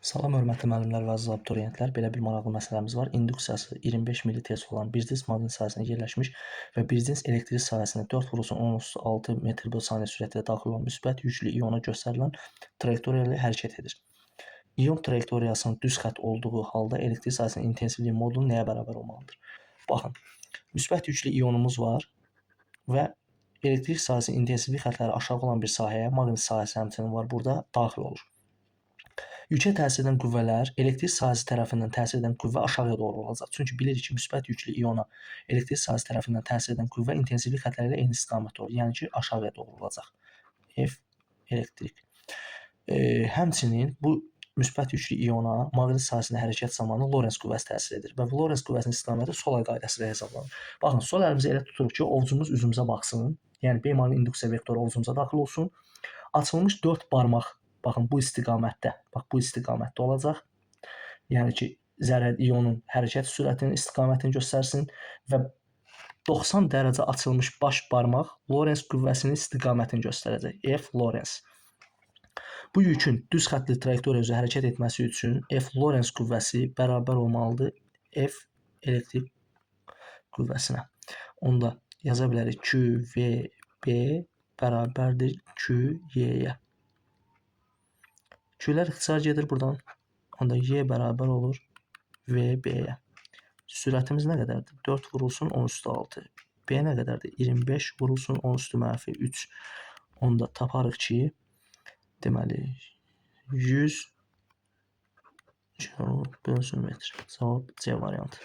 Salam hörmətli müəllimlər və əziz abituriyentlər. Belə bir maraqlı məsələmiz var. İnduksiyası 25 millitesla olan bir cins maqnit sahəsində yerləşmiş və bir cins elektrik sahəsinə 4 vurulsun 10,6 metr böl saniyə sürəti ilə daxil olan müsbət yüklü iona göstərilən trayektoriya ilə hərəkət edir. İon trayektoriyasının düz xətt olduğu halda elektrik sahəsinin intensivliyi modulu nəyə bərabər olmalıdır? Baxın, müsbət yüklü ionumuz var və elektrik sahəsinin intensivlik xətləri aşağı olan bir sahəyə, maqnit sahəsi həmçinin var burada, daxil olur. Yükə təsir edən qüvvələr elektrik sahəsi tərəfindən təsir edən qüvvə aşağıya doğru olacaq. Çünki bilirik ki, müsbət yüklü iona elektrik sahəsi tərəfindən təsir edən qüvvə intensivlik xətləri ilə eyni istiqamətdə olur. Yəni ki, aşağıya doğru olacaq. F elektrik. Həmçinin bu müsbət yüklü iona maqnit sahəsində hərəkət zamanı Lorentz qüvvəsi təsir edir və bu Lorentz qüvvəsinin istiqaməti sol əl qaydası ilə hesablanır. Baxın, sol əlimizi elə tuturuq ki, ovcumuz üzümüzə baxsın. Yəni B maqnit induksiya vektoru ovcumuza daxil olsun. Açılmış 4 barmaq, baxın bu istiqamətdə, bax bu istiqamətdə olacaq. Yəni ki, zərrə ionun hərəkət sürətinin istiqamətini göstərsin və 90 dərəcə açılmış baş barmaq Lorentz qüvvəsinin istiqamətini göstərəcək. F Lorentz. Bu yükün düz xəttli trayektoriya üzrə hərəkət etməsi üçün F Lorentz qüvvəsi bərabər olmalıdır F elektrik qüvvəsinə. Onda yaza bilərik Q V B bərabərdir Q Y-yə. Q'lər ixtisar gedir buradan. Onda Y bərabər olur VB-yə. Sürətimiz nə qədərdir? 4 vurulsun 10 üstü 6. B nə qədərdir? 25 vurulsun 10 üstü mənfi 3. Onda taparıq ki, deməli 100 bölünsün metr. Cavab C variantı.